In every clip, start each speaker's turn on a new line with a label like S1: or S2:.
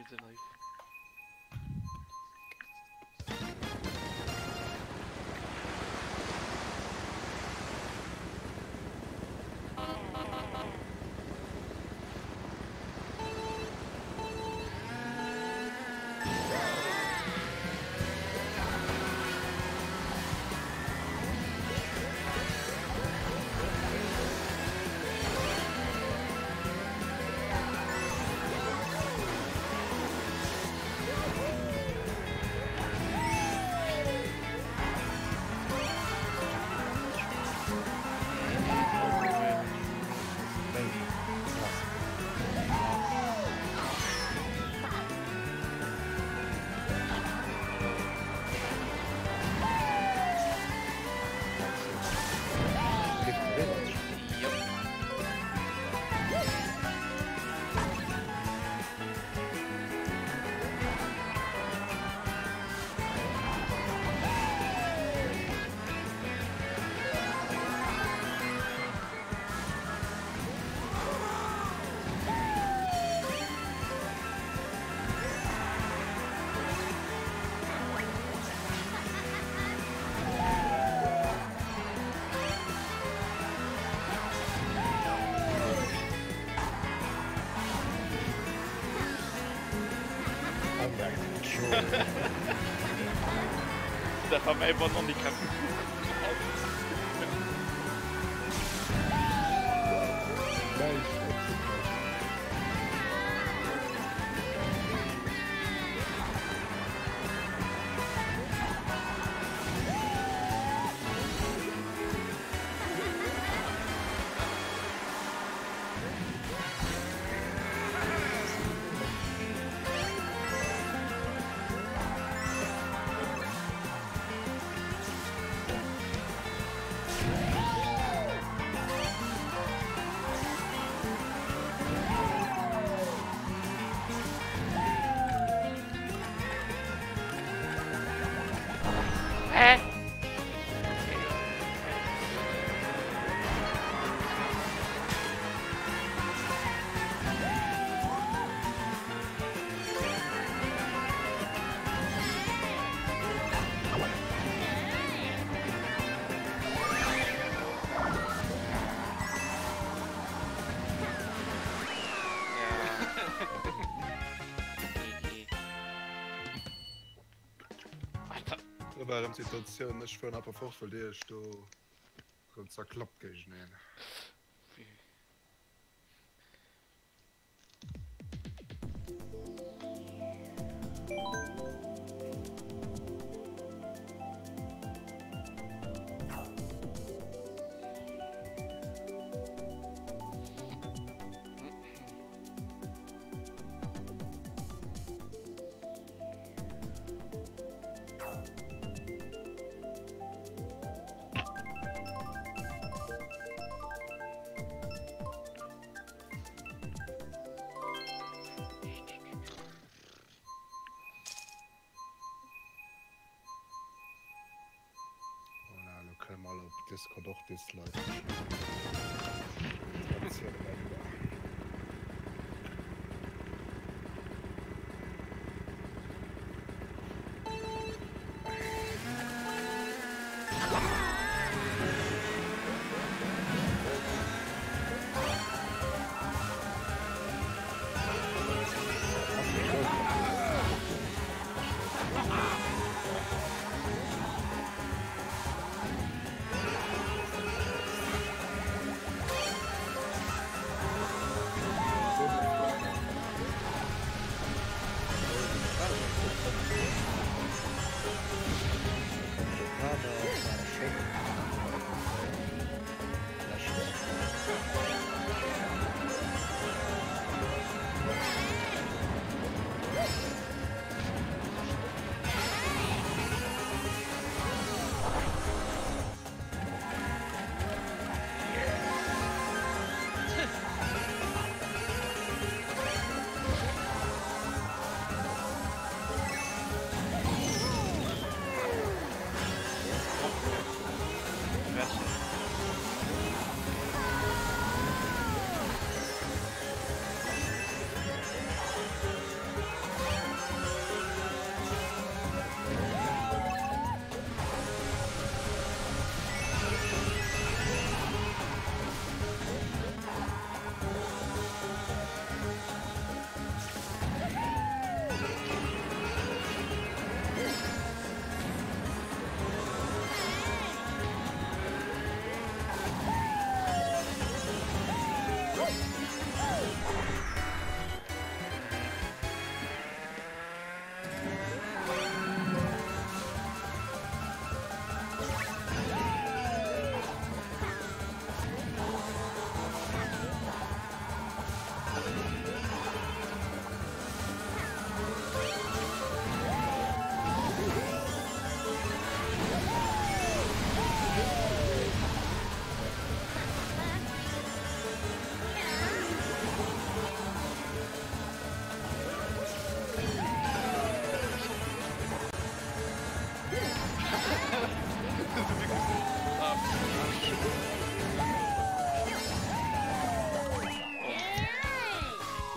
S1: Needs a knife. Dat war mäi Bananikapp. Hä?
S2: Do war erëm d'Situatioun, ech fueren einfach fort, well dir iech do erëm zerklappt géigeneen. Voilà, elo kënne mer all op Discord och Dislikes schécken.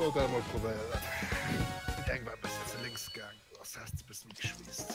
S2: Wollt dat emol probéieren. Déi eng war e bëssen ze lénks gaang, do ass d'Häerz e bëssen méi geschweesst.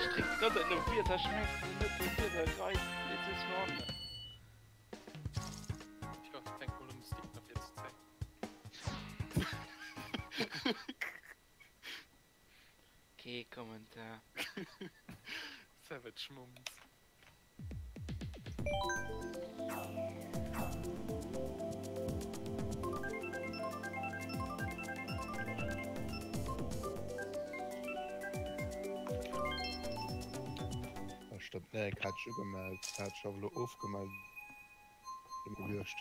S1: Ech dréck d'ganz Zäit no Wierder, ech mengs net wou d'Wierder reist, et is vorne.
S3: Tjo, fänk mol un de Stick nach vir ze zéien.
S1: Kee Kommentar.
S3: Savage Mums.
S2: Stëmmt, nee, hat ech ugemellt, hat ech awer elo ofgemellt gewiescht.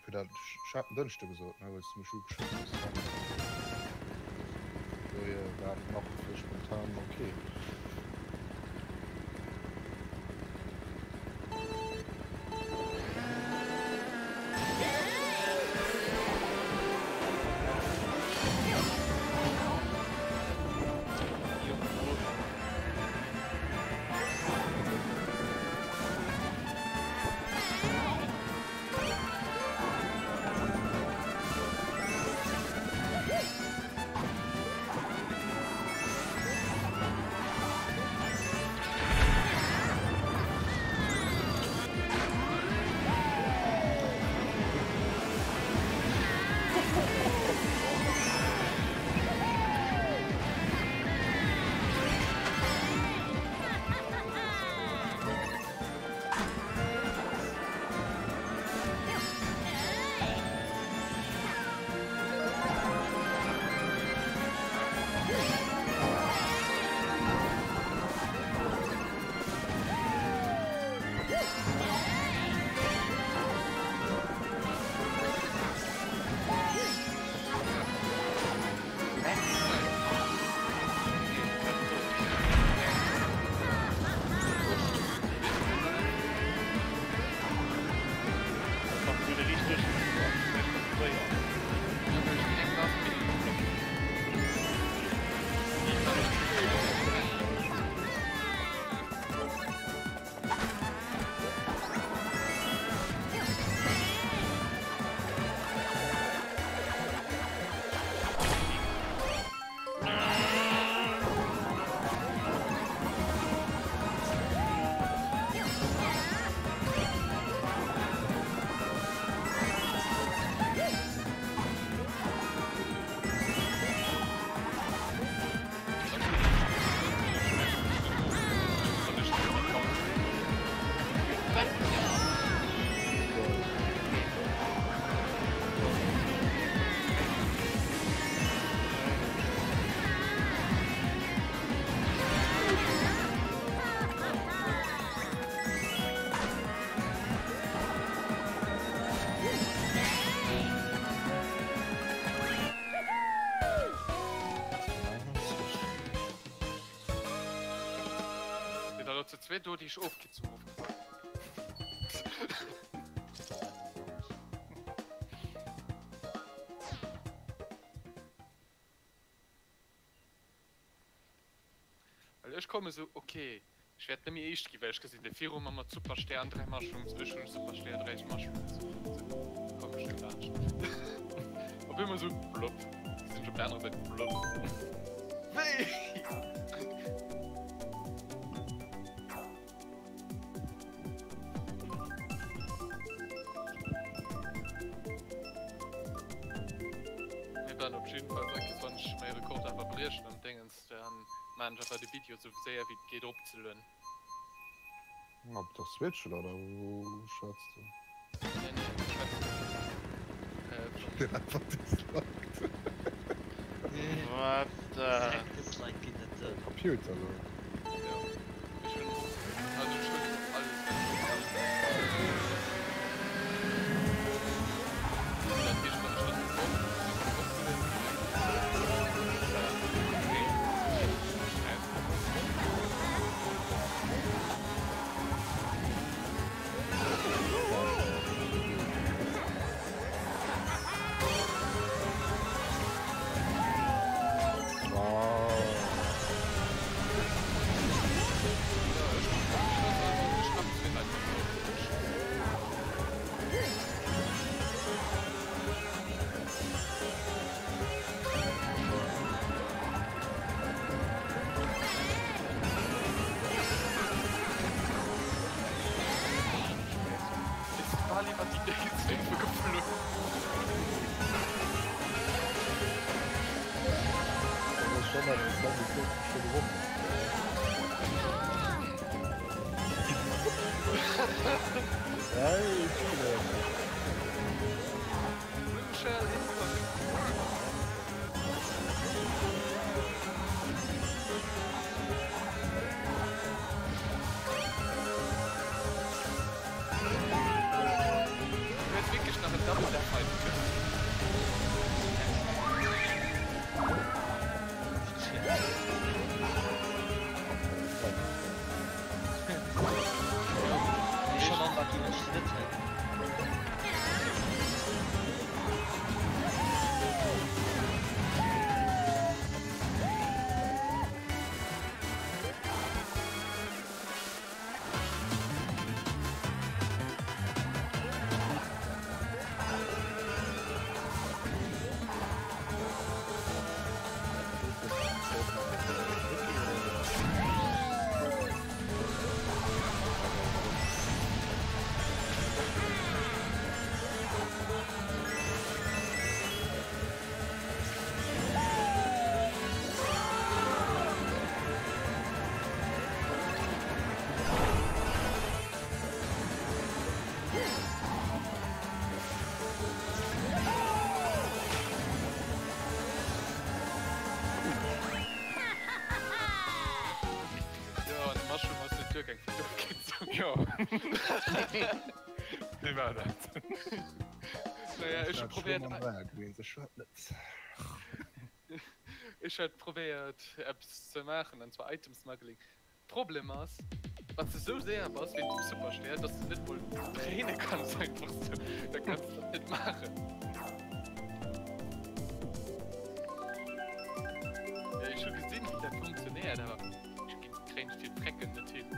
S2: Fir dat, ech hat en Dënschde gesot, ne, wou s du mech ugeschriwwen hues. Dohier war et nach fir spontan ok.
S3: zu zweet do, déi ech Ofkierzung ofgefall. Well ech komme sou, ok, ech wäert net méi éischt ginn, well ech gesinn dee viru mer mat Superstär an 3 Mushrooms, ech hunn Superstär, 3 Mushrooms, sou komm ech net laanscht. Op eemol sou plopp, sinn ech op der anerer Säit, plopp. Wéi? Mee bon, op jiddefalls, Akis, wann ech mäi Rekord awer briechen am Déngens, dann maan ech awer de Video sou séier wéi et geet eropzelueden.
S2: Op der Switch oder wou schwätz de?
S3: Nee, nee, ech schwätzen vum.
S2: Deen einfach disliked.
S1: What the.
S4: Direkt Dislike ginn, dat.
S2: Computer lo.
S3: Jo, ech hunn och, also ech hunn alles wat ech brauch. Dat heescht wann ech dann och opgelueden kréien, nee, hä? Ist bal iwwer déi Déiszéiwe geflunn. Blue Shell incoming. Du häss wierklech nach en Double Death heiten kënnen. Jo, an de Mushroom ass net duergaang fir d'Ofkierzung.
S5: Jo, wéi war dat?
S3: Naja, ech hu probéiert. Ech hat probéiert eppes ze maachen, an zwar Item Smuggling. Problem ass, wann s de sou séier bass wéint dem Superstär, dass de net mol dréine kanns einfach sou, da kanns de dat net maachen. Ech hu gesinn wéi dat funktionéiert, awer ech kréien et fir d'Frecken net hin.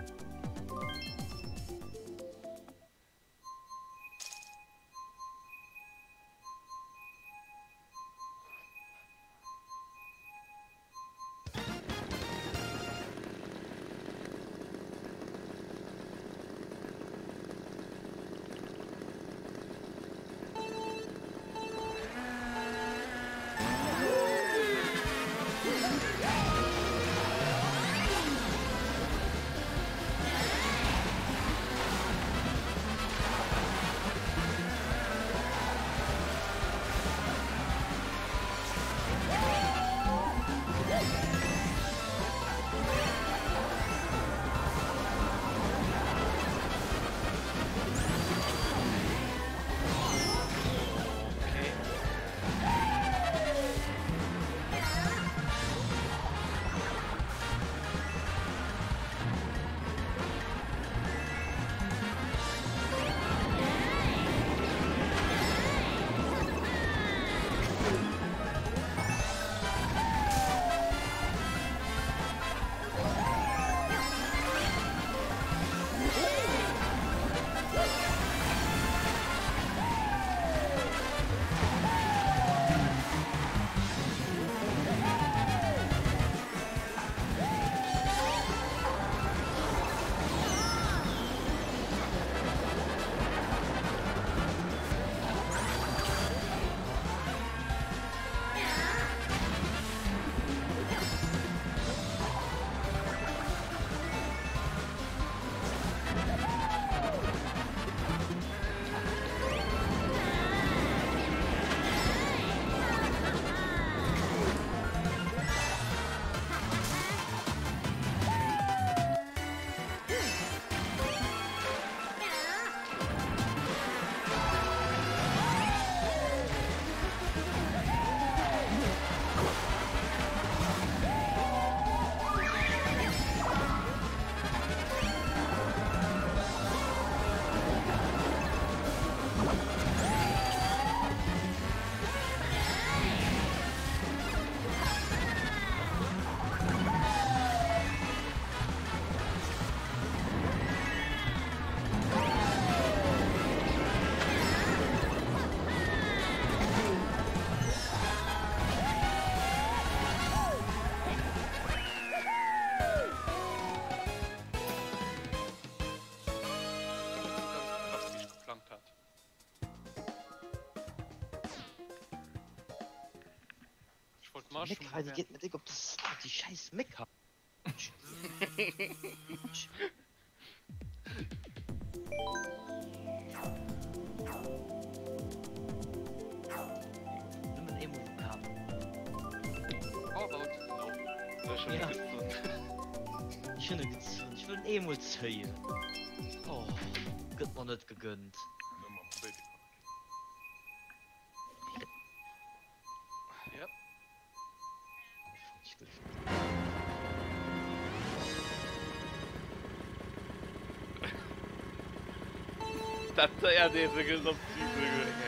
S4: Méck hei, déi geet mir déck op de Sak, déi schäiss Méck hei. Nëmmen eemol Vokabel.
S3: How about no?
S1: Ech hunn e gezunn.
S4: Ech hunn e gezunn. Ech wëll en eemol zéien. Oh, gëtt mer net gegënnt.
S3: Yep.
S1: Dat Déier dee sech op d'Wiese geet.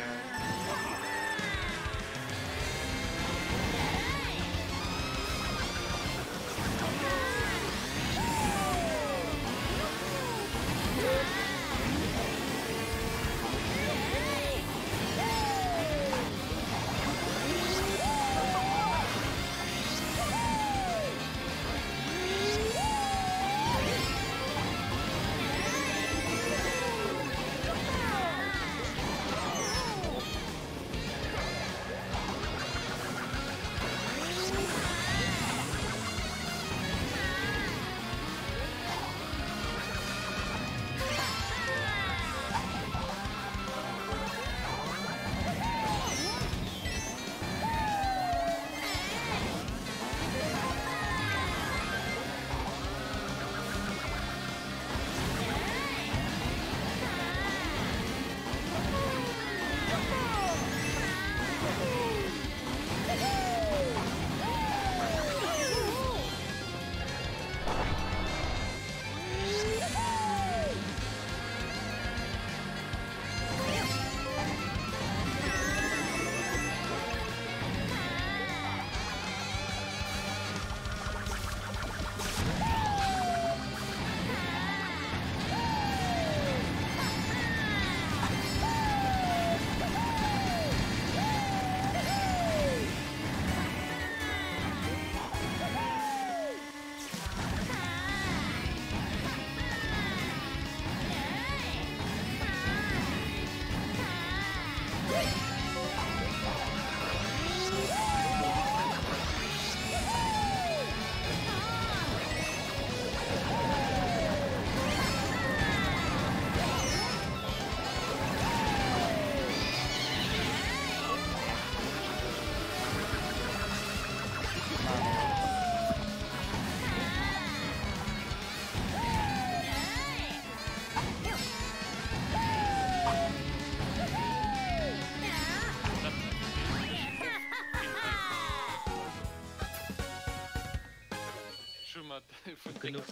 S4: Genuch.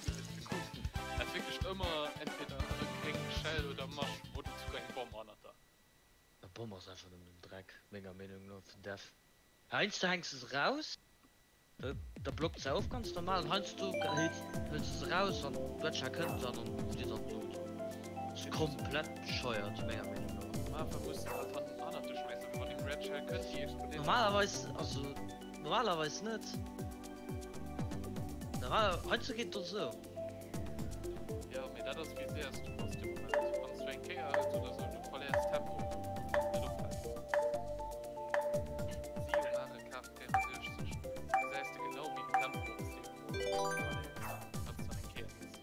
S3: Ass wierklech ëmmer entweder e gréng Shell oder Mushroom oder souguer eng Bomm hannert der.
S4: E Bomm ass einfach nëmmen den Dreck, menger Meenung no, vun Def. Heiansdo hänks de se raus, da da blockt se of ganz normal, an heiansdo hëls de se raus an d'Wetscha kënnt dann an flitt an d'Lut. Ass komplett bescheuert, menger Meenung no.
S3: Am Anfang muss de halt hannert dech schmäissen, well wann eng Red Shell kënnt, déi explodéiert.
S4: Normalerweis, also normalerweis net. Heiansdo geet et och esou.
S3: Jo, mee dat ass wéi séier s du bass de Moment. Wann s du eng Kéier hëls oder sou, du verléiers Tempo, wann s net oppass. Sio Mare Kaf 64, gesäis de genau wéi den Tempo op Sio verléiers, wann s du eng Kéier hues.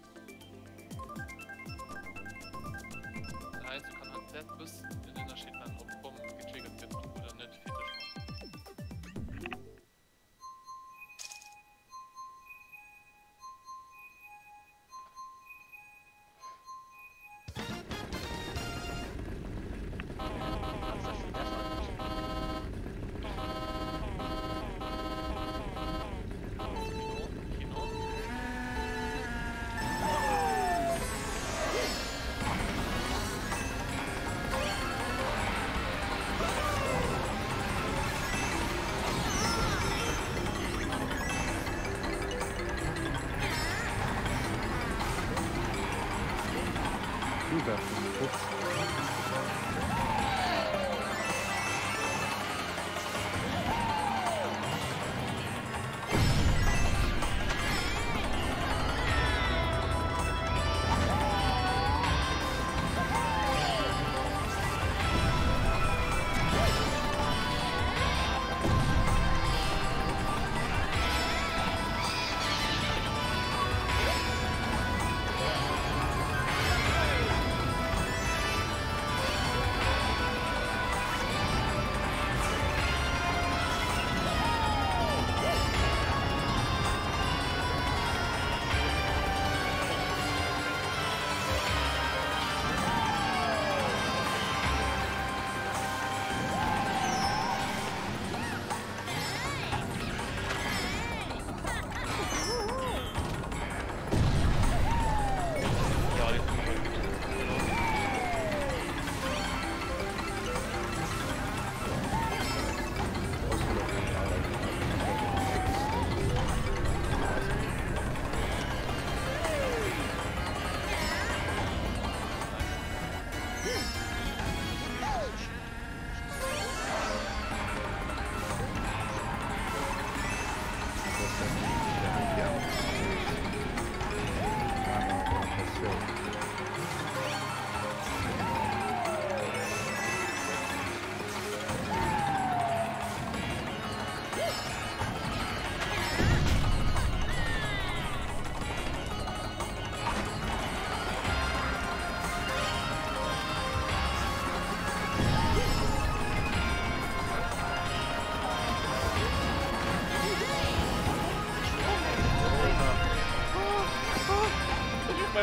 S3: Heiansdo kann halt dat bëssen den Ënnerscheed maachen, ob d'Bomm getriggert gëtt oder net fir dech mat.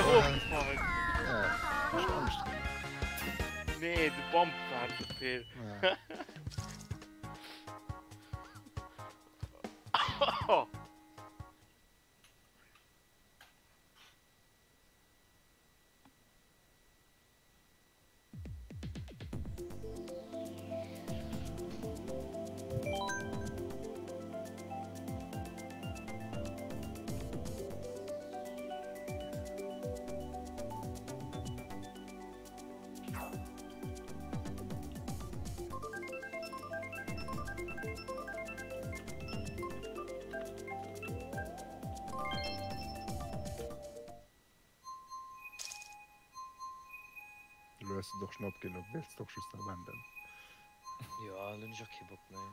S1: Erofgefall.
S2: Ja, ech Angscht kritt.
S1: Nee, de Bump war ze vill.
S2: Ja. Elo hues de et och schon opginn, elo wéilts de och just nach wenden.
S4: Jo, elo hunn ech och kee Bock méi.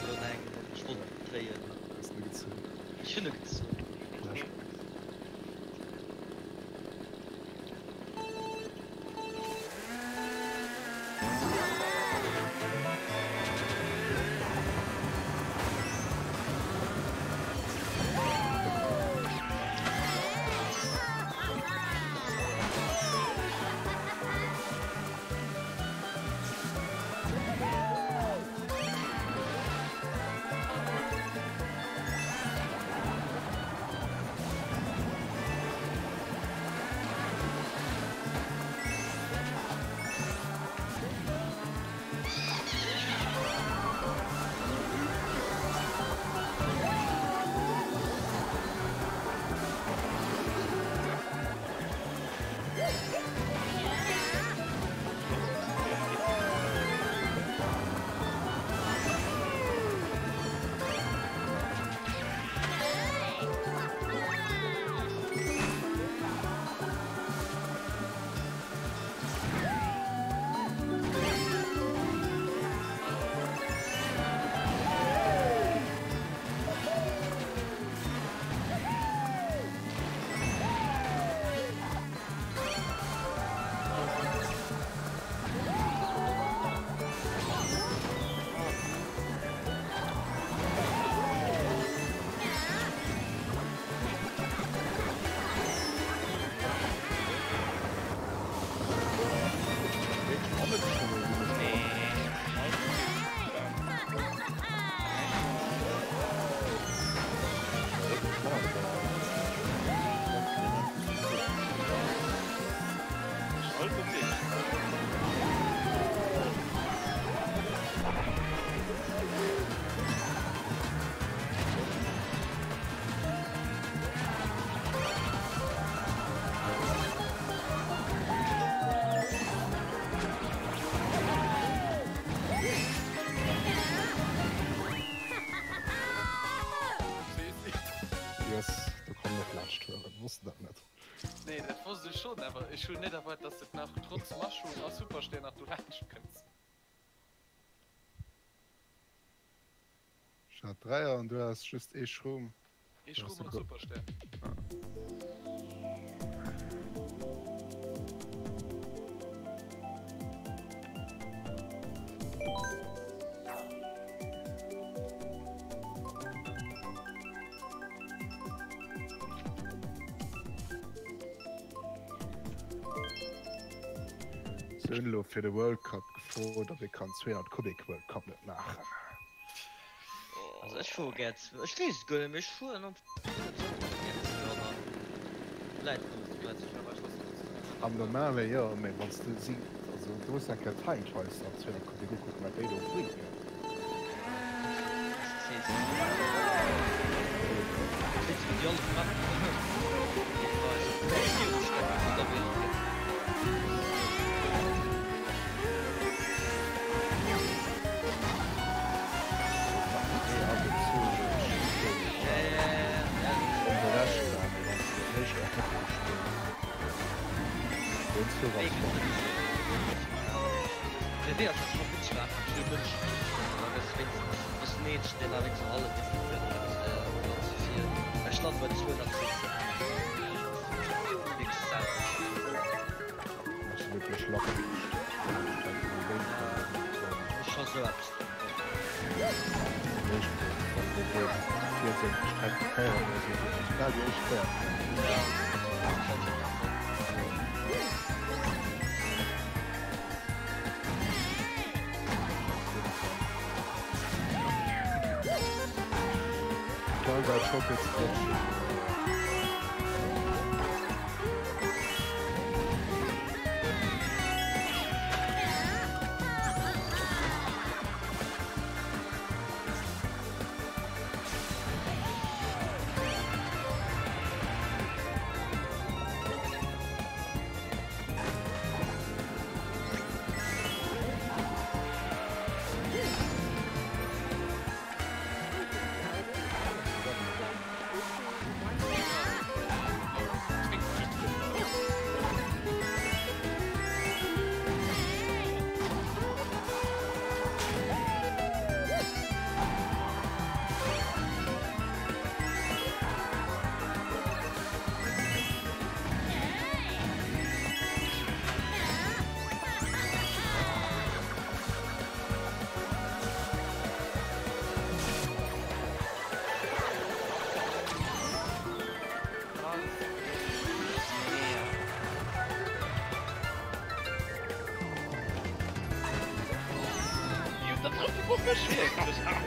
S4: Elo eng, ech wollt dréien.
S2: Hues de gezunn?
S4: Ech hunn e gezunn.
S2: Flashback. Yes, do kommen och laanscht fueren. Wosst de dat net?
S3: Nee, dat wosst ech schonn, awer ech hunn net erwaart, dass de nach trotz Mushroom a Superstär nach do laanscht kënns.
S2: Ech hat 3 an du has just ee Schroom.
S3: Ee Schroom an Superstär.
S2: Se hunn elo fir de World Cup gefrot, ob ee kann 200 Kubik World Cup net maachen.
S4: Also ech fuere gär zu, ech weess et guer net, mee ech fueren am Leit
S2: Am normale jo, mee wann s de si, also du muss eng Kéier d'Time Trials am 200 Kubik ukucken, wat déi do fliegen. war Schock jetzt flott.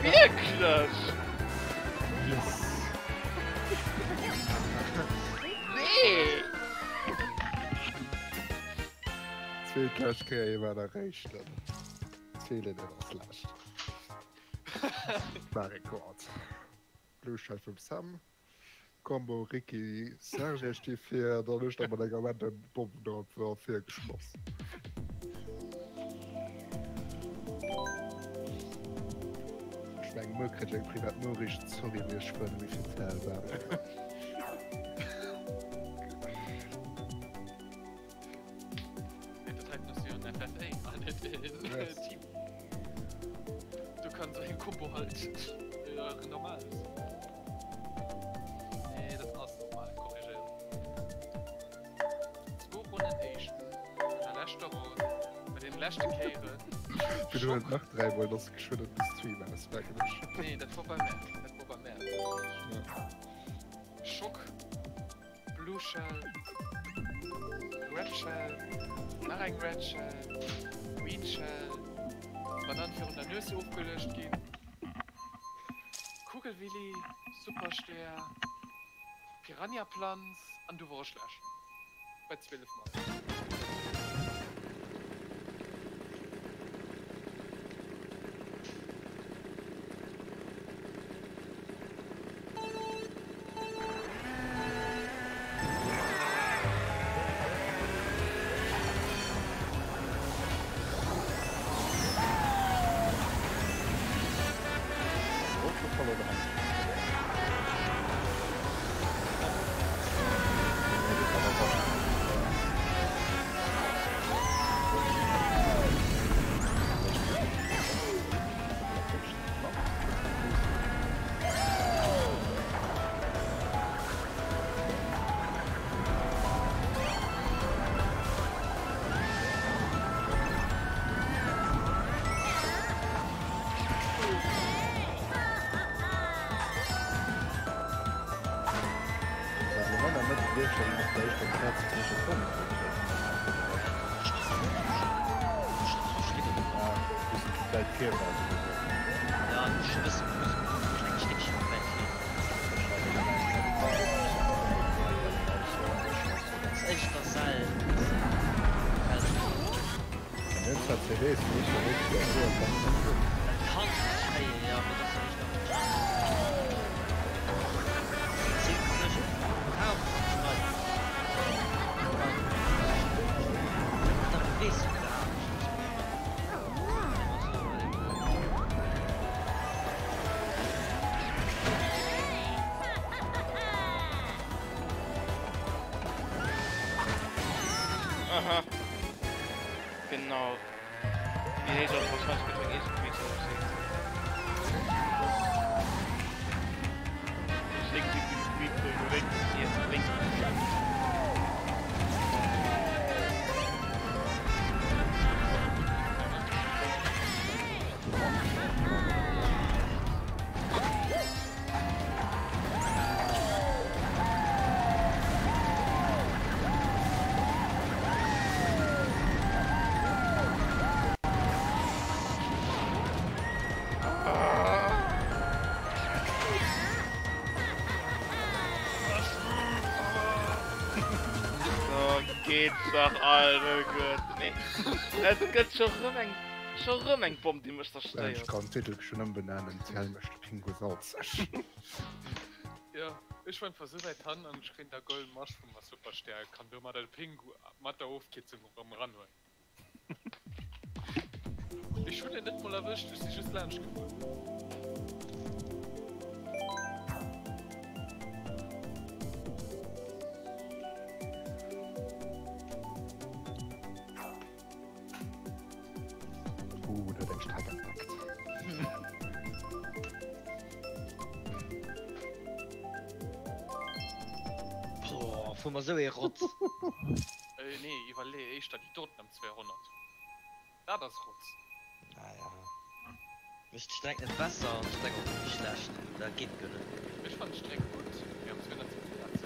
S1: Wierklech?
S2: Yes.
S1: Nee!
S2: Zweet lescht Kéier iwwer erréicht den Feelen dat ass lescht. War Rekord. Blue Shell vum Sam. Combo Ricky Serge sti vir, dann ech da mat enger random Bomm do op vir geschmoss. Ech mengen muer kritt ech eng privat Noriicht, sorry mee ech fuer nemmi fir d'LSAP.
S3: Mee dat heiten ass jo en FFA an net en Team. Du kanns eng Combo halt normal. Nee, dat ass normal, korrigéiert. Zwou Ronnen éischten, an der leschter Ronn, bei den leschte Kéieren.
S2: Fir du huet nach dräimol, dass geschwënn et bis Stream aus, merken ech.
S3: Nee, dat wor bei mär, dat wor bei mär. Schock, Blue Shell, Red Shell, nach eng Red Shell, Green Shell, Banann virun der Nues ofgeluecht ginn. Kugelwilli, Superstär, Piranhaplanz an du wor ech lech bei 12 Mol.
S1: Aha. Genau. Wie heescht das wahrscheinlich mit der Quiz aussieht. geet dach alleguerten, nee. Et gëtt scho rëm eng, scho rëm eng Bomm, déi mech
S2: Ech
S1: zerstéiert.
S2: kann den Titel schon ëmbenennen, D'Hell mécht de Pingu salzeg.
S3: Jo, ech war einfach esou wäit hannen an ech kréien da Golden Mushroom a Superstär, kann domadder de Pingu mat der Ofkierzung erëm eranhuelen. Ech hunn en net mol erwëscht, ech si just laanscht gefuer.
S2: Uh, en huet eng Streck entdeckt.
S4: Boah, fu mer sou ee Rotz.
S3: Nee, iwwerlee éischter déi doten am 200. Dat ass Rotz.
S4: Ah ja. Mécht d'Streck net besser an d'Streck och net méi schlecht. Dat geet guer net.
S3: Ech fannen d'Streck gutt, mee am 200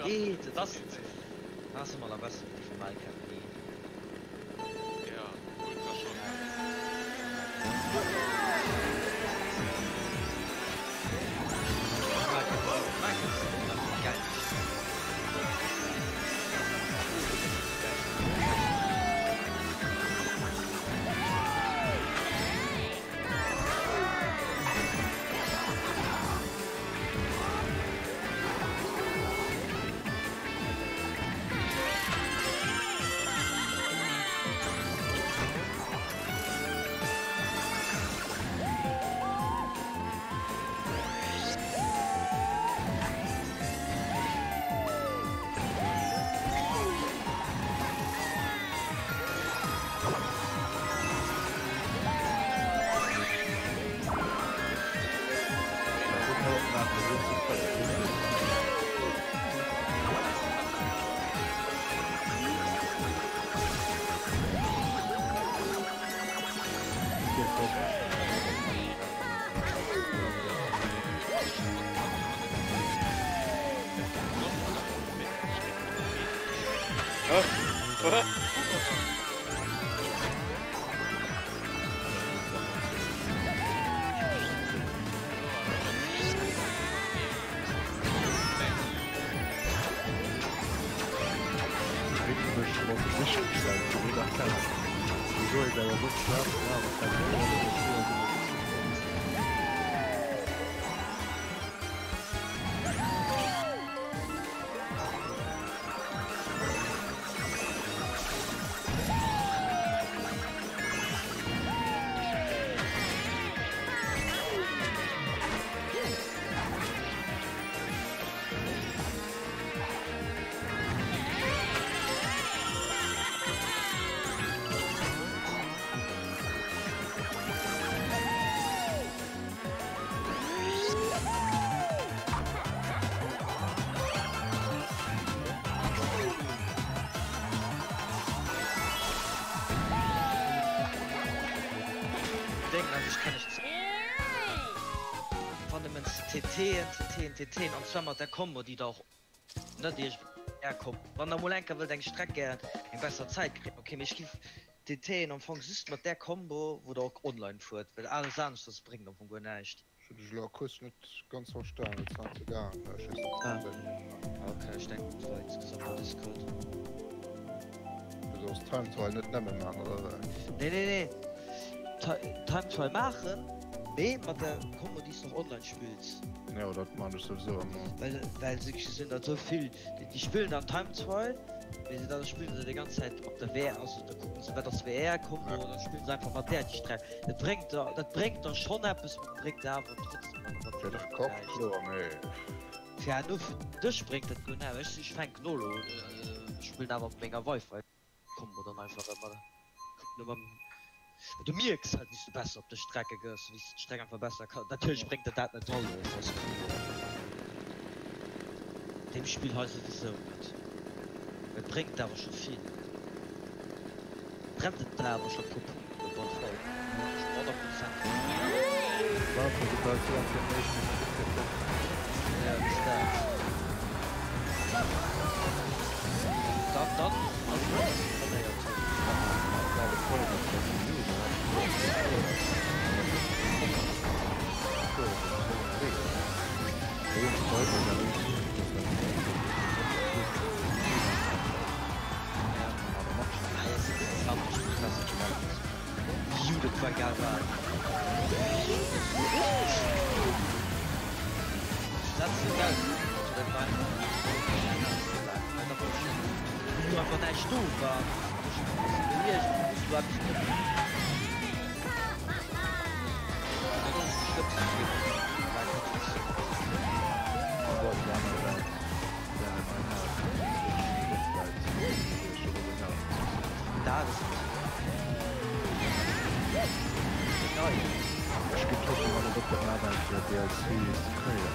S4: Nee, dat ass dat ass am allerbesten déi vum Malkemp.
S3: Ja, ultra schon.
S4: Denken an sech kann ech Wann nëmmen TTen, TTen, TTen an zwar mat der Combo déi der och net iech kommt. Wann der mol enker wëllt eng Streck gären eng besser Zäit kréien, ok, mee ech giff TTen am Fong just mat där Combo wou der och online fuert, well alles aneschters bréngt am Fong guer näischt.
S2: Ech hunn dech elo akustesch net ganz verstanen, et ass nach ze gaangen, ech weess net
S4: Ah ok, ech denken et war insgesamt der Discord.
S2: Du solls Time Trial net nëmme man, oder wéi?
S4: Nee nee nee, Time Trial maachen, mee mat der Combo déi s de och online spills.
S2: Jo dat man ech souwisou ëmmer.
S4: Well well se sinn der esou vill déi spillen dann Time Trial, mee se da spillen se déi ganz Zäit mat der VR, also da kucken se wat ass VR Combo an da spillen se einfach mat där déi Streck. Dat bréngt der dat bréngt der schonn eppes, mee bréngt der awer trotzdem nach
S2: Fir de
S4: relativ
S2: Kapp
S4: näischt.
S2: kloer, mee.
S4: Fir herno fir dech bréngt dat guer näischt. Ech fänken och elo un, ech spillen awer op menger Wifi Combo dann einfach ëmmer. Du mierks halt wéis du besser op de Strecke gëss, wéis du d'Streck einfach besser kann. Natierlech bréngt der dat net alles, ass kloer. Deem Spill hei souwisou net. Et bréngt awer scho vill. Trennt et der awer scho puer Punkten op alle Fall. 100 Prozent. Ja, bis dat. Dann, dann ass et dass se verléiert hunn. war egal wat. Ech setzen net aus, also dat war einfach well da wollt ech net, wou du einfach näischt do war, hunn ech e bësse geliescht, du muss do eppes kommen. Dat ass déi schlëmmste Kéier, war Konvulsioun. Dat ass nei.
S2: Ech ginn trotzdem alles op dat maachen fir DLCs ze kréien.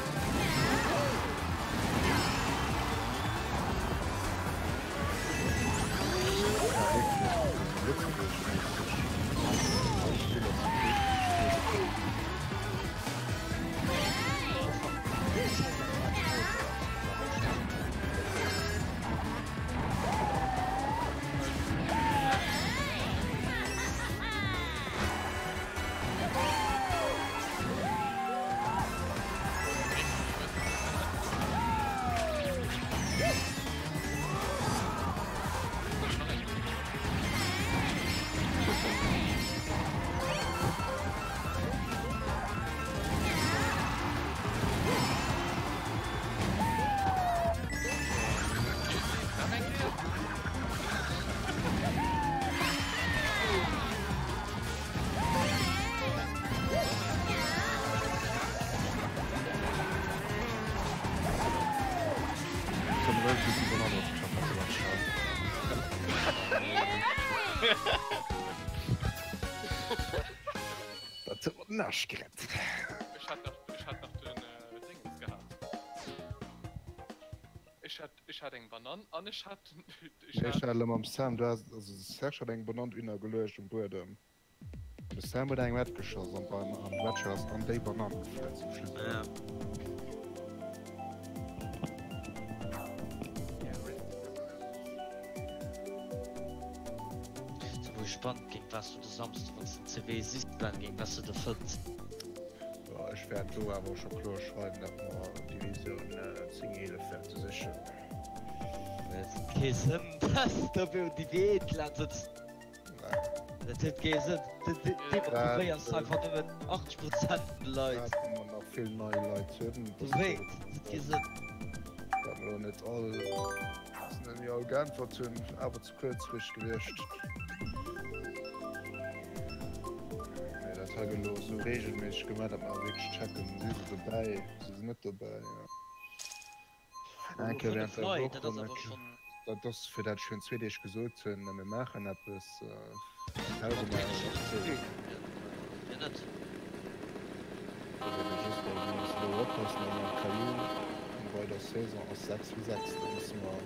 S2: Ja wierklech, lëtzebuerg-méisseg all Spiller ze kriegen. Dat huet mer den Aarsch gerett.
S3: Ech hat nach, ech hat nach den Dingens gehat. Ech hat, ech hat eng Banann an ech hat,
S2: ech hat. Ech hat elo mam Sam, du has, also de Serge hat eng Banann dohinner geluecht um Buedem. An de Sam huet eng matgeschoss an d'Ban, an d'Wetcher ass an déi Banann gefall zum Schluss.
S4: Ja. Sinn mol gespannt géint wat s du de Samsde wann s de CW sichs Ben, géint wat s du de fënns.
S2: Jo, ech wäert do awer och scho kloer schreiwen, datt mer Divisioun 10, 11 wäerte sichen.
S4: Et huet kee Sënn, dass de op eemol déi Wee laang sëtz. Dat huet kee Sënn. Demotivéiers einfach nëmmen 80 Prozent vun de Leit.
S2: Datt mer nach vill nei Leit hunn.
S4: Dowéint, dat huet kee Sënn.
S2: Datt mer elo net all, net méi all geäntwert hunn, awer ze kuerzfristeg gewiescht. Mee dat hei gëtt elo esou reegelméisseg gemaach, datt mer wierklech checken, si se dobäi, si se net dobäi. Eng Kéier während der Woch an eng Kéier. Dat ass fir dat ech virun zwee Deeg gesot hunn, mir maachen eppes. Pause maachen ass ze. Mir mussen elo oppassen, well mam Caillou eng weider Saison ass 6 vu 6, da musse mer.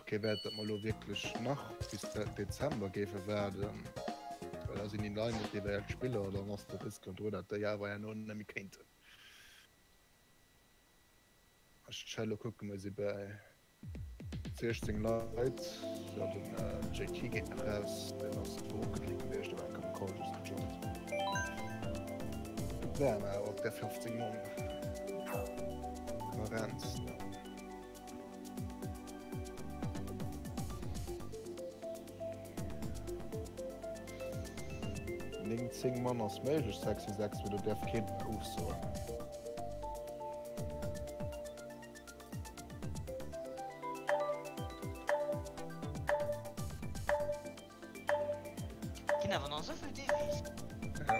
S2: och kee Wäert, datt mer elo wierklech nach bis Dezember géife waarden, well da sinn déi nei motivéiert Spiller, dann ass de Risk jo do, datt déi awer herno net méi kéinten. Ech Cello kucken, mir si bäi 16 Leit, jo den JT geet nach raus, deen ass do ugeklickt gewiescht, awer enk am Call just gejoint. Et waren awer op der 15 Mann. Kohärenz, ne? Néng, 10 Mann ass méiglech, 6 si 6, mee do däerf keen ofsoen.
S4: Ginn awer nach esouvill Devis.
S2: Ja.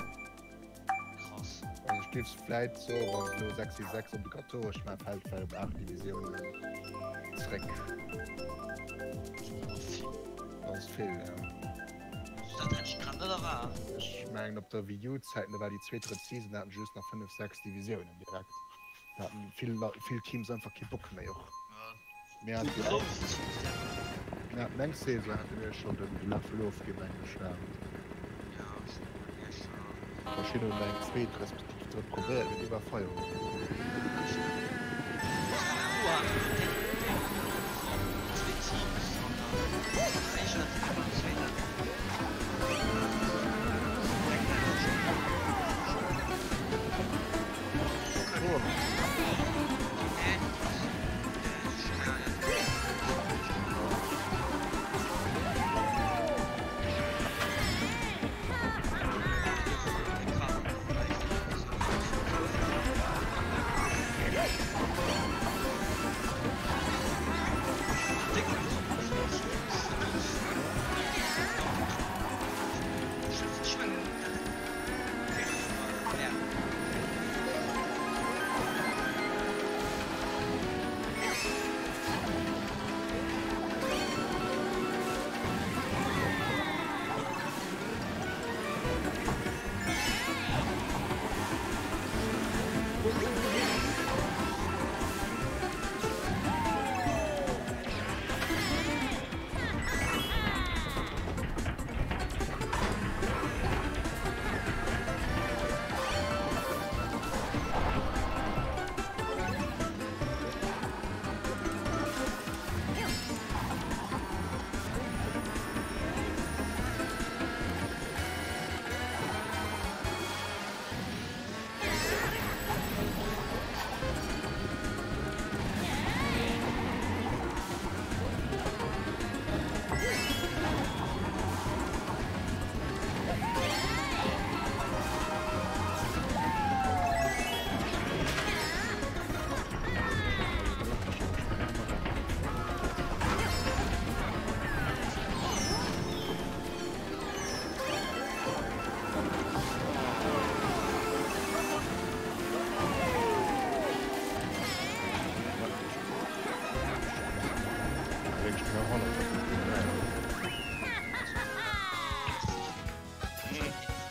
S4: Krass.
S2: Also ech géif vläit soen, wann et elo 6 si 6 obligatoresch war, fält vläit op 8 Divisiounen zréck.
S4: Dat
S2: ass vill, ja.
S4: Dat hätt ech grad net erwaart.
S2: Ech mengen op der Wii U Zäiten, do war déi zweet, drëtt Season, da haten se just nach 5, 6 Divisiounen direkt. Da haten vill Leit, vill Teams einfach kee Bock méi och. Mir haten jo och, mir haten eng Saison hate mir schonn den Läffel ofginn, mengen ech war et. Verschidden hunn eng zweet respektiv drëtt probéiert, mee du war Feierowend.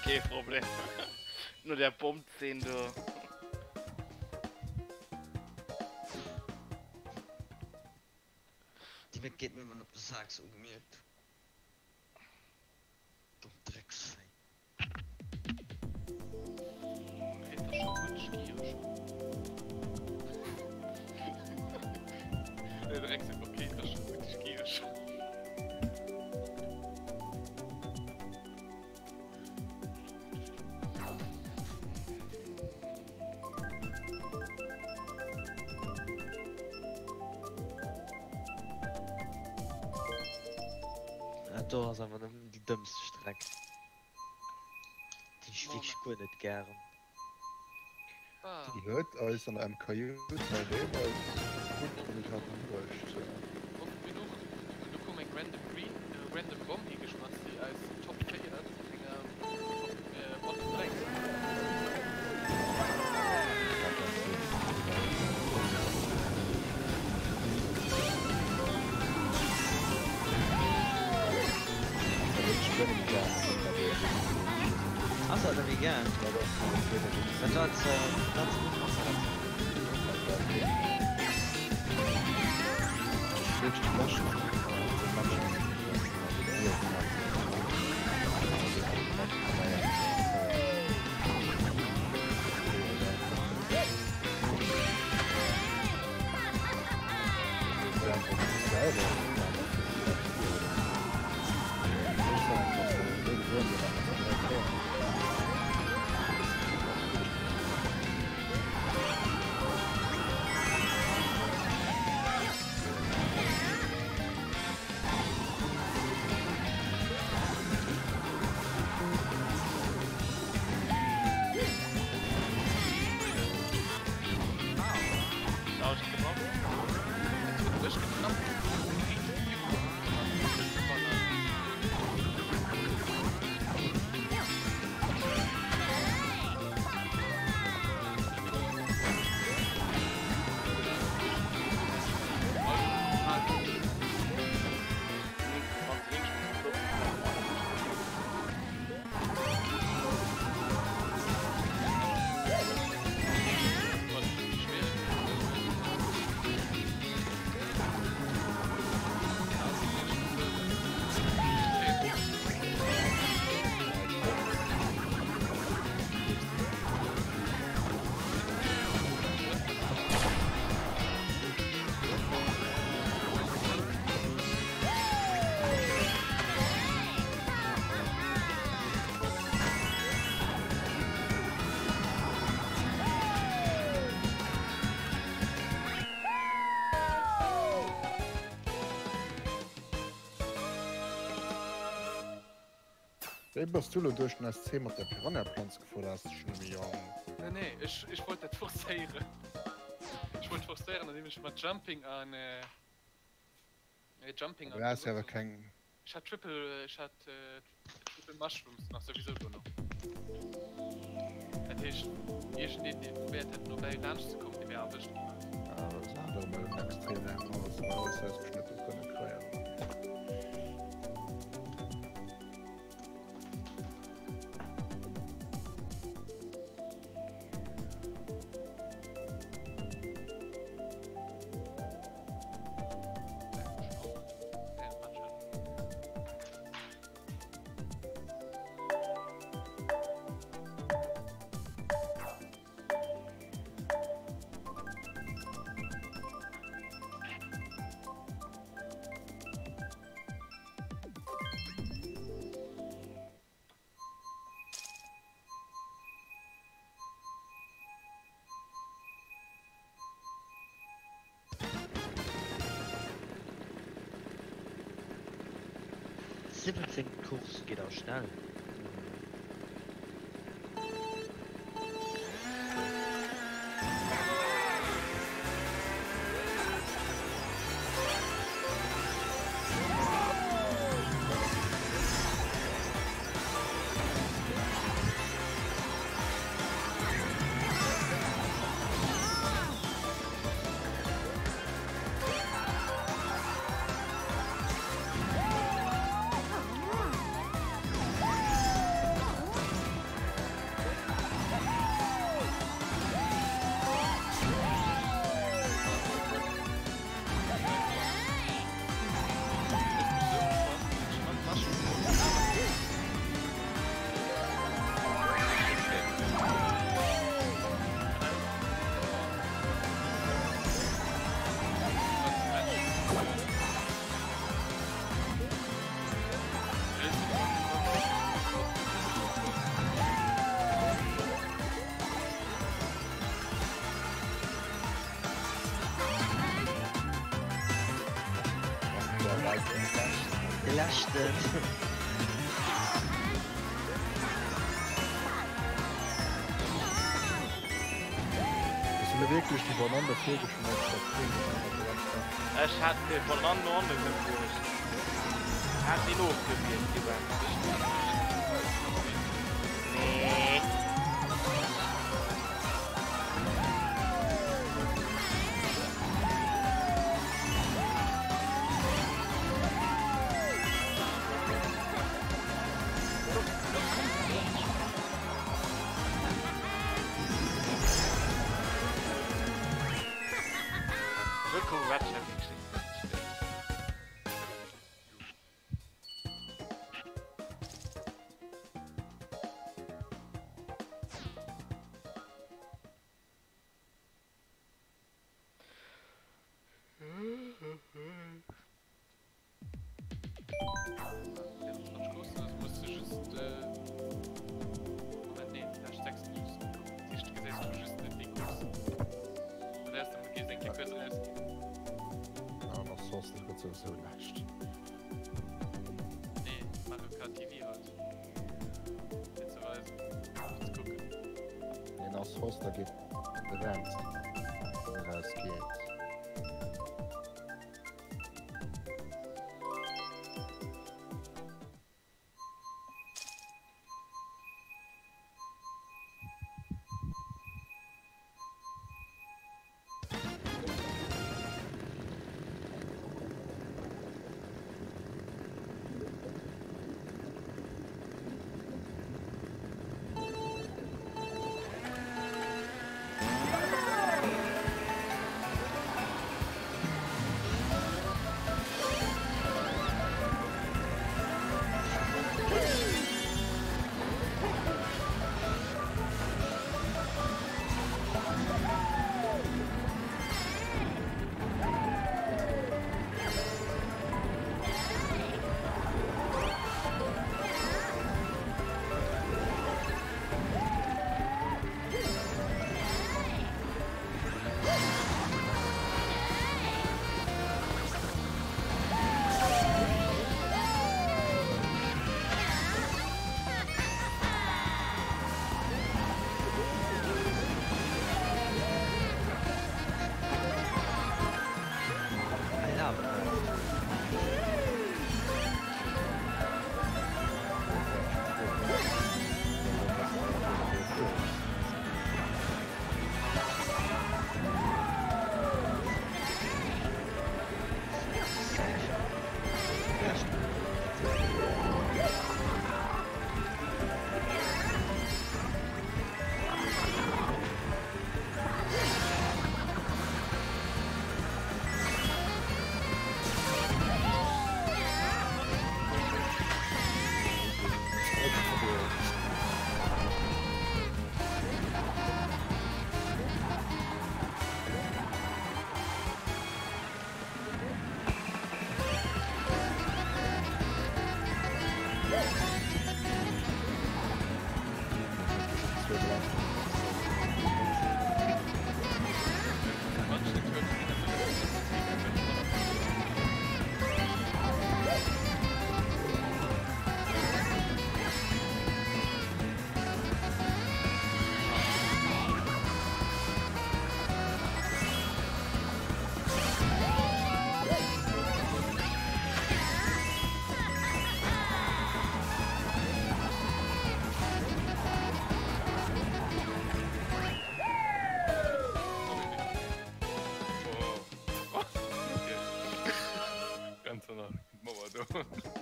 S1: Kee Problem. No der Bombzeen do.
S4: Déi Méck geet mir ëmmer op de Sak, sou gemierkt. Domm Drecksvéi. Dat do ass awer nëmmen déi dëmmste Streck. Déi ech wierklech guer net gären.
S2: Déi huet eis an der MKU Zäit deelweis gutt Resultater bruecht.
S3: Oft genuch hunn do koum eng random green random Bomm higeschmass déi eis Top 4 zu enger Top Bottom 3 gemaach huet.
S4: Ass dat net méi gaang? Dat war ze dat ze gutt mat.
S2: Wéi bass du lo duerch den SC mat der Piranha-Planz gefuer? Oder has de schon ëmmer jo.
S3: Nee, nee, ech, ech wollt dat forcéieren. Ech wollt forcéieren, andeem ech mat Jumping an, äh, Jumping
S2: an. Du has jo awer keng.
S3: Ech hat Triple, ech hat Triple Mushrooms nach souwisou dono. Dat heescht, iergendeen dee probéiert hätt no bäi laanscht ze kommen, dee wär erwëscht ginn.
S2: Ah, dat ass awer emol extrem laang alles alles ausgeschnëppelt kënne kréien.
S4: Siwwenzéngt Course geet awer schnell. De leschten.
S2: Hues du lo wierklech déi Banann da virgeschmaach dat kléngt schon awer direkt da.
S1: Ech hat déi Banann no hanne gebruecht. Hat een ofgewiert gewaart. Nee.
S2: souwisou näischt.
S3: Nee, Mario Kart TV halt. Fir ze weisen, fir ze kucken.
S2: Deen ass Hoster geet brennt, wann eraus geet.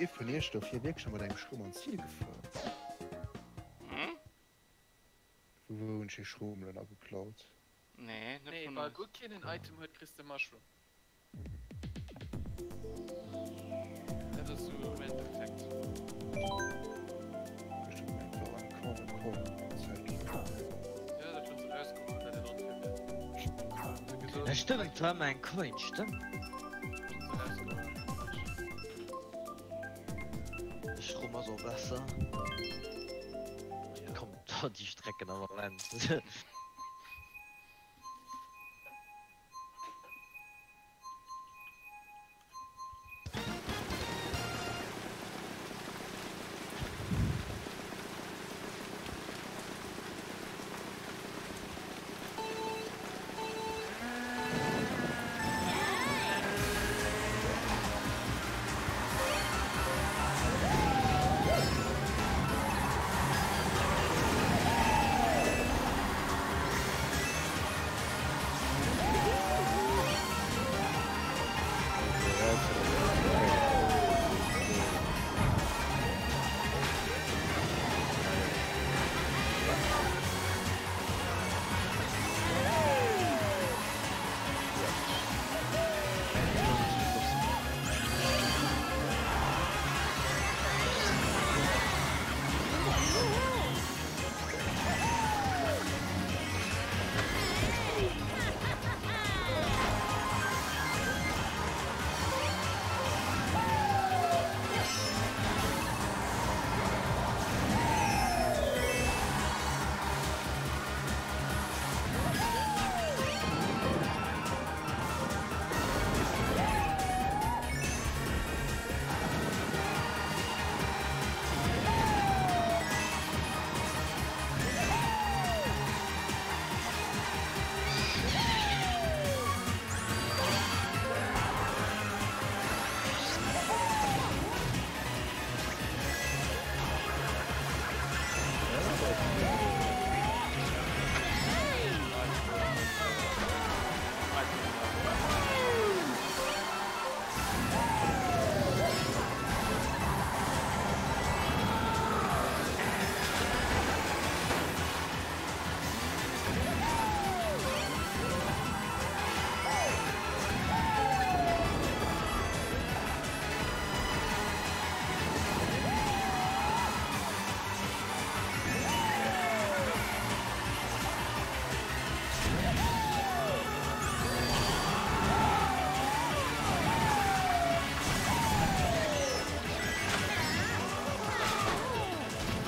S2: Ee vun iech do vir wierklech mat engem Schroom an d'Zil gefuer?
S1: Hm?
S2: Vu wou hunn ech ee Schroom elo nach geklaut?
S1: Nee, net
S3: Nee,
S1: vun
S3: wa
S1: eis.
S3: guer keen en Item huet, kriss de Mushroom. Dat ass sou e random Fact.
S2: Ech hu gemengt war eng Corner Corner Zäit.
S3: Ja, dat hunn se rausgeholl, well et onfair wär. Hunn se gesot.
S4: Ja stëmmt, et war ëmmer eng Coin, stëmmt.
S3: Hunn se rausgeholl.
S4: De Strom ass och besser. Komm, déi Strecken am Moment.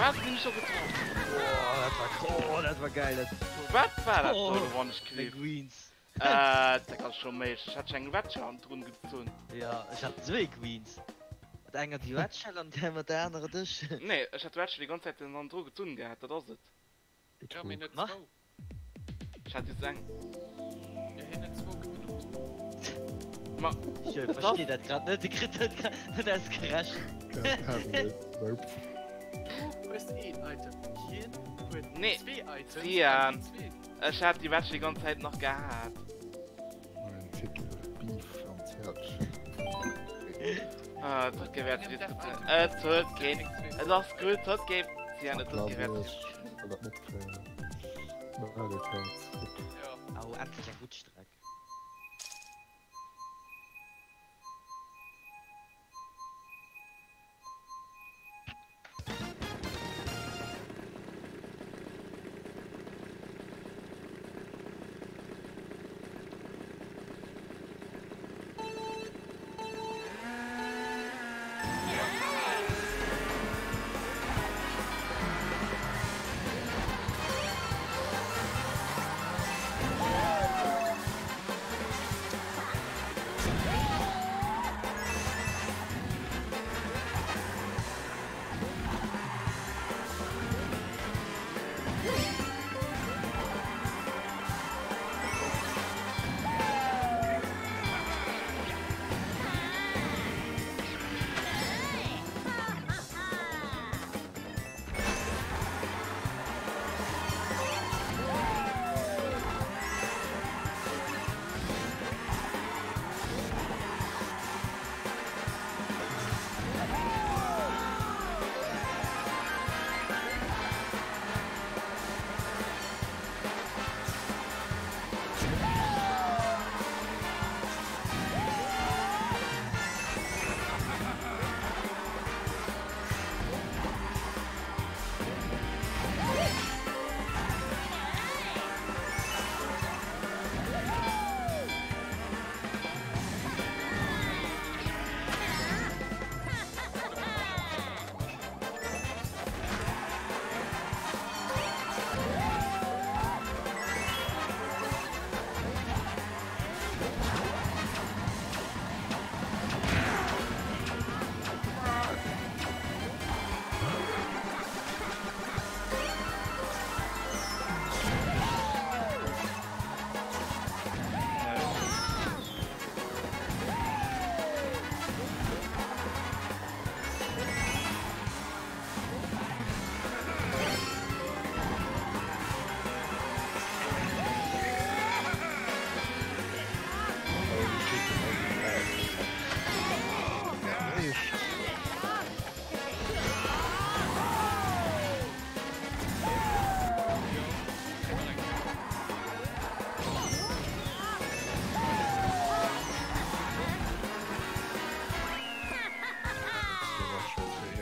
S1: Wat sinn ech do getraff?
S4: Oh, dat war oh, dat war geil. Dat...
S1: Wat war dat do, oh, wann ech
S4: kliff? Greens.
S1: Äh, dat ass scho méi. Ech hat eng Red Shell drun gezunn.
S4: Ja, ech hat zwee Greens. Mat enger déi Red Shell an der mat der anerer dech.
S1: Nee, ech hat Red Shell déi ganz Zäit den dru gezunn gehat, dat ass et.
S3: Ja, mee net zwou.
S1: Ech hat just eng.
S3: Ja, hien huet zwou geknuppt.
S1: Ma.
S4: Ech verstinn dat grad net, de kritt dat grad net ausgerechent.
S2: Nope.
S3: Du hues een Item, hien huet
S1: Nee,
S3: zwee Items.
S1: Sian.
S3: an zwee.
S1: Ech hat déi Wetsch déi ganz Zäit nach gehat.
S2: Neuen Titel, Beef am Zärtchen.
S1: Ah, et huet kee Wäert ze diskutéieren. Et huet keen. Et ass gutt, et huet kee. Sian, et huet kee Wäert ze diskutéieren.
S2: Soll dat matkréien. Mario Kart.
S3: Ja.
S4: Au, endlech eng gutt Streck.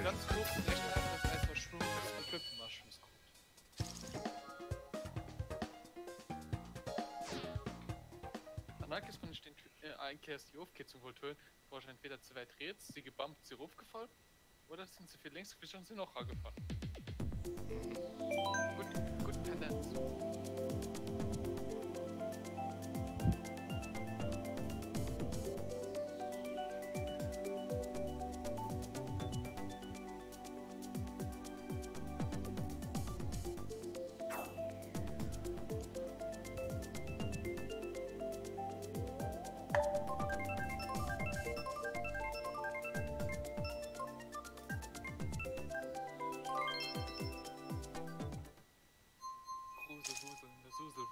S3: Ganz kurz, echt einfach als Mushrooms Equip Mushrooms krut. An enkeres wann ech den eng Kéiers déi Ofkierzung wollt huelen, war ech entweder ze wäit riets, si gebumpt, si rofgefall, oder sinn ze vill lénks gewiescht an sinn och ragefall. Gutt, gutt Tendenz. Grusel, Wusel in der Suselwut.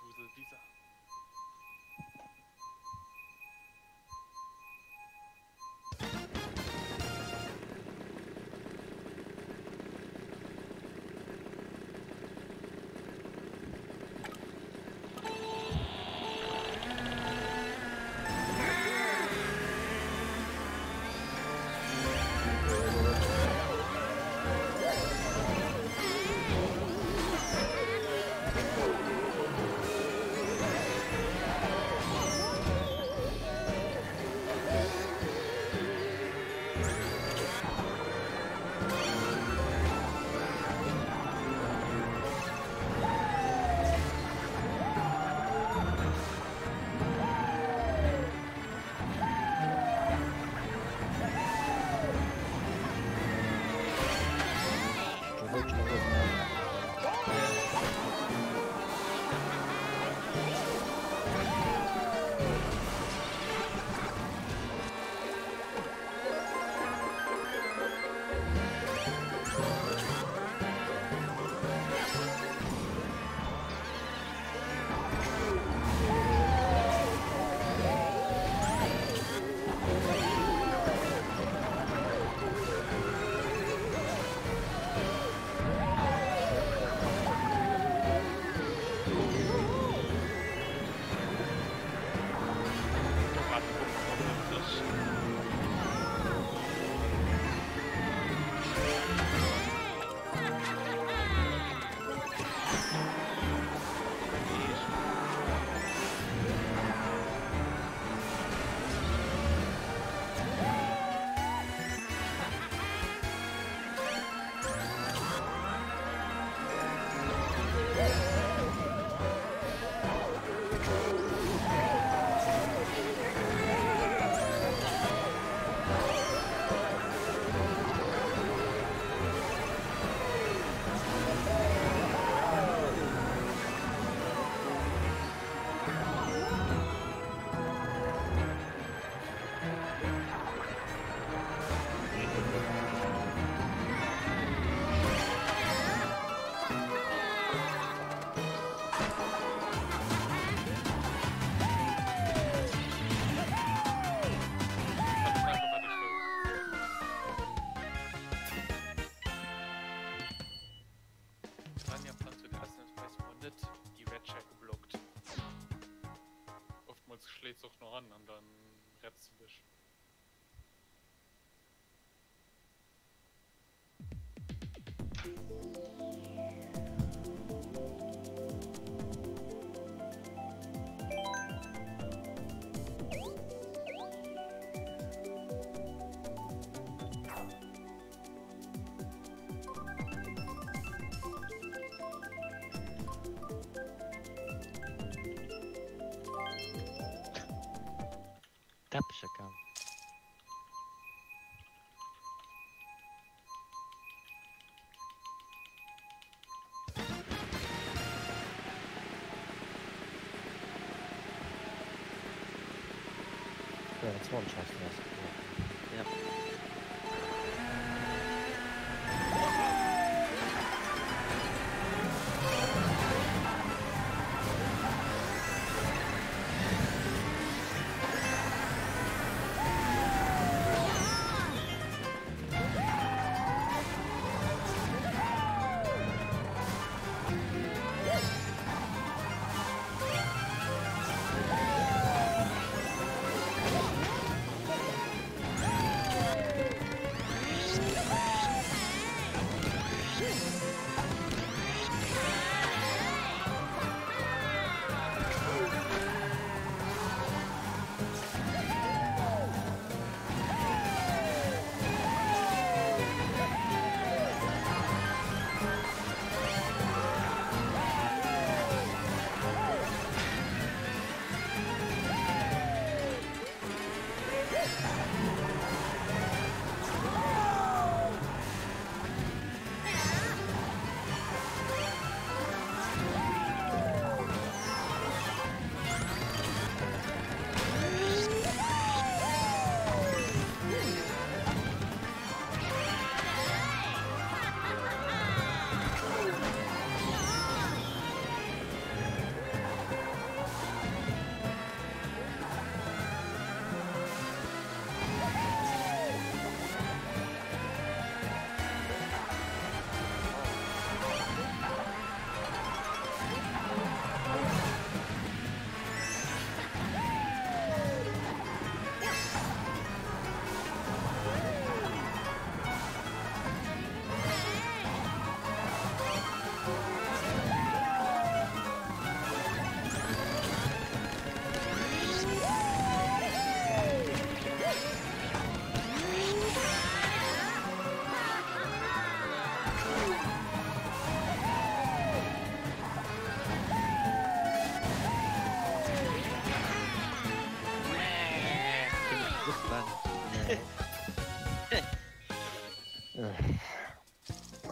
S3: schléit se och nach an an dann retts de dech.
S4: Däppecher Kampf.
S2: Ja, 20 hast du rausgebracht.
S4: Ja.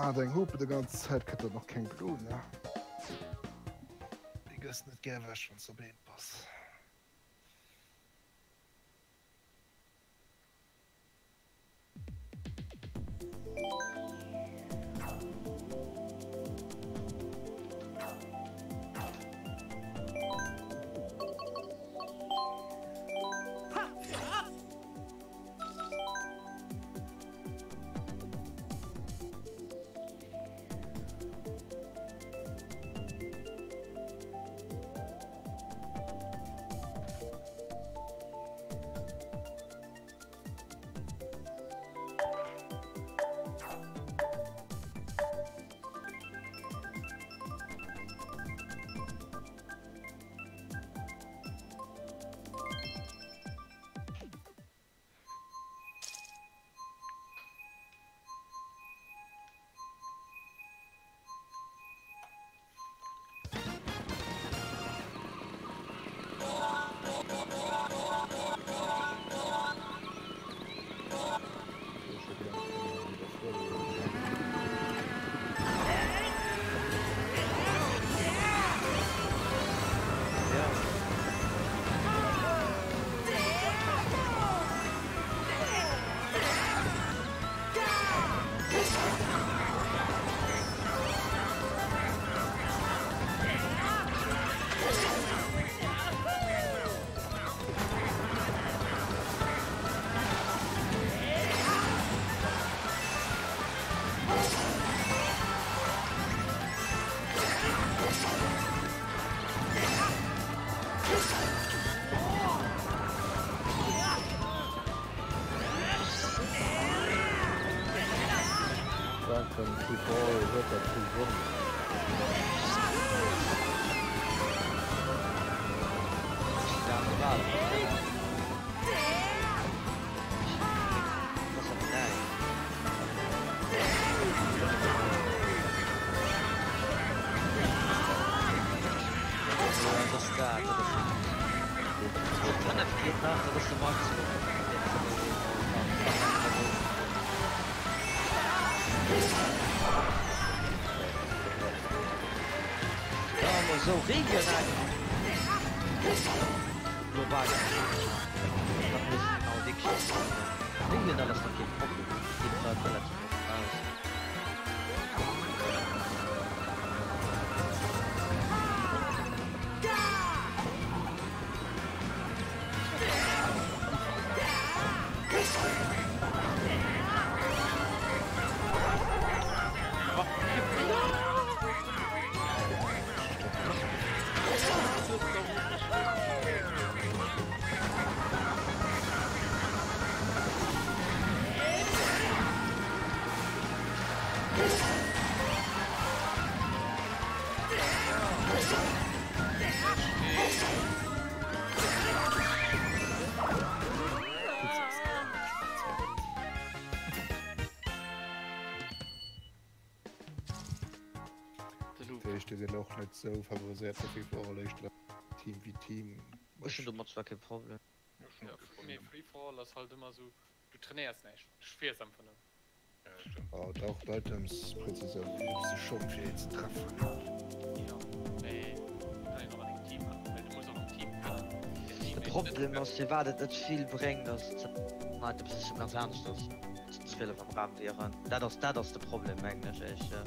S2: Ah, deng Hupe de ganz Zäit kënnt der noch keng Blut, ne? Déi gëss net gär wech, wann s op eent bass. Fannen Free for All huet dat gewonnen. Dir sidd och net sou favoriséiert fir Free for All, éischter Team wéi Team.
S4: Ech hunn domat zwar kee Problem.
S3: Mee Free for All ass halt ëmmer sou, du trainéiers näischt, du fiers einfach nëmmen.
S2: Oh dach, d'Items Präzisioun hues de schon fir een ze treffen.
S3: Jo, mee kann een och an engem Team maachen, well du muss och am Team kënnen.
S4: De Problem ass, firwat et net vill bréngt, ass den Item System ganz anescht ass zu 12 am Raum wieren. Dat ass dat ass de Problem mengen ech éischter.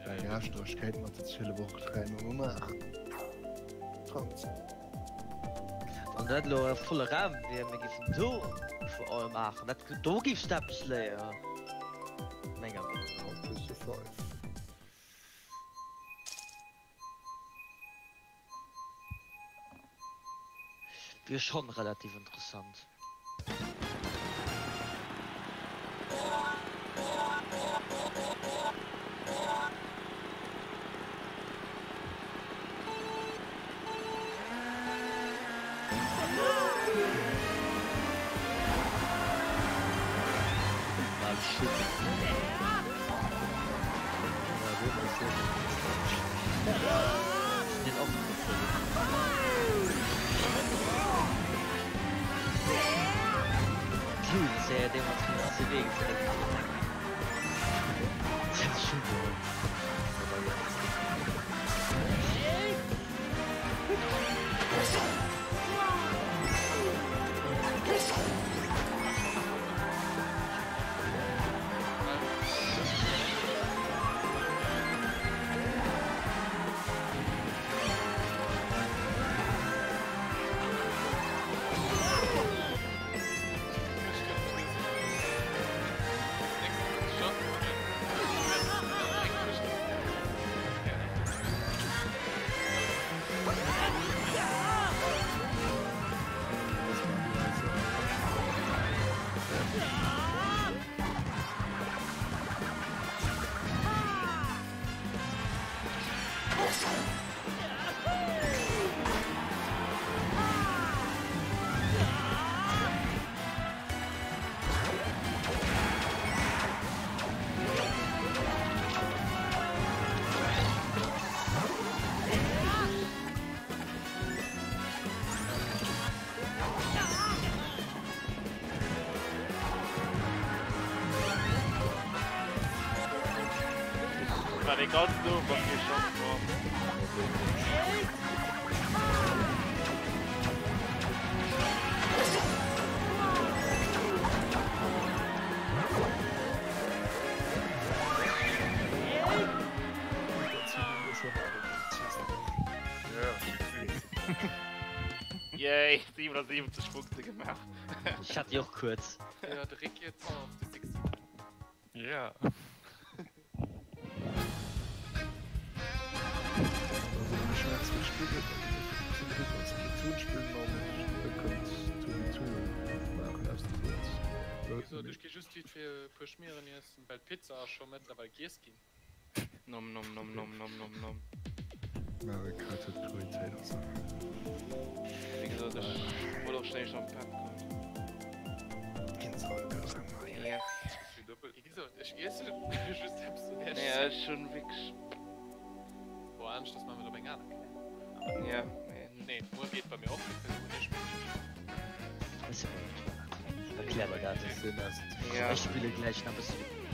S2: Eng Gerechtegkeet mat de 12 och 3 mol maachen.
S4: Wann dat elo e volle Raum wier, mir giffen do vor allem maachen, dat do giffs de eppes léieren, menger Meenung no.
S2: How to survive.
S4: Wier schonn relativ interessant.
S1: War dee ganzen Owend mat mir schonn dran. Yay, 77 Punkte gemaach.
S4: Ech hat déi och kuerz.
S3: Jo, de Rick huet d'Power of the 60.
S5: Yeah.
S3: Wéi gesot, ech gi just. vite fait e puer Schmieren iessen, well d'Pizza ass scho mëttlerweil giess ginn.
S1: Nom nom nom nom nom nom nom.
S2: Mario Kart huet Prioritéit also.
S1: Wéi gesot ech wollt och schnell schon Pep kommen.
S2: Ginn se alleguer erëm hei.
S1: Ja.
S3: Wéi gesot ech iessen just eppes zu
S1: Nee ech hunn wierklech.
S3: Bon aneschters maache mer et op eng aner Kéier.
S1: Ja mee.
S3: Nee muer geet bei mir och net well do hunn ech meng Schicht.
S4: Ech si bei der Toilette. Erklär mer dat.
S1: Ja.
S4: Ech spille gläich nach e bësse.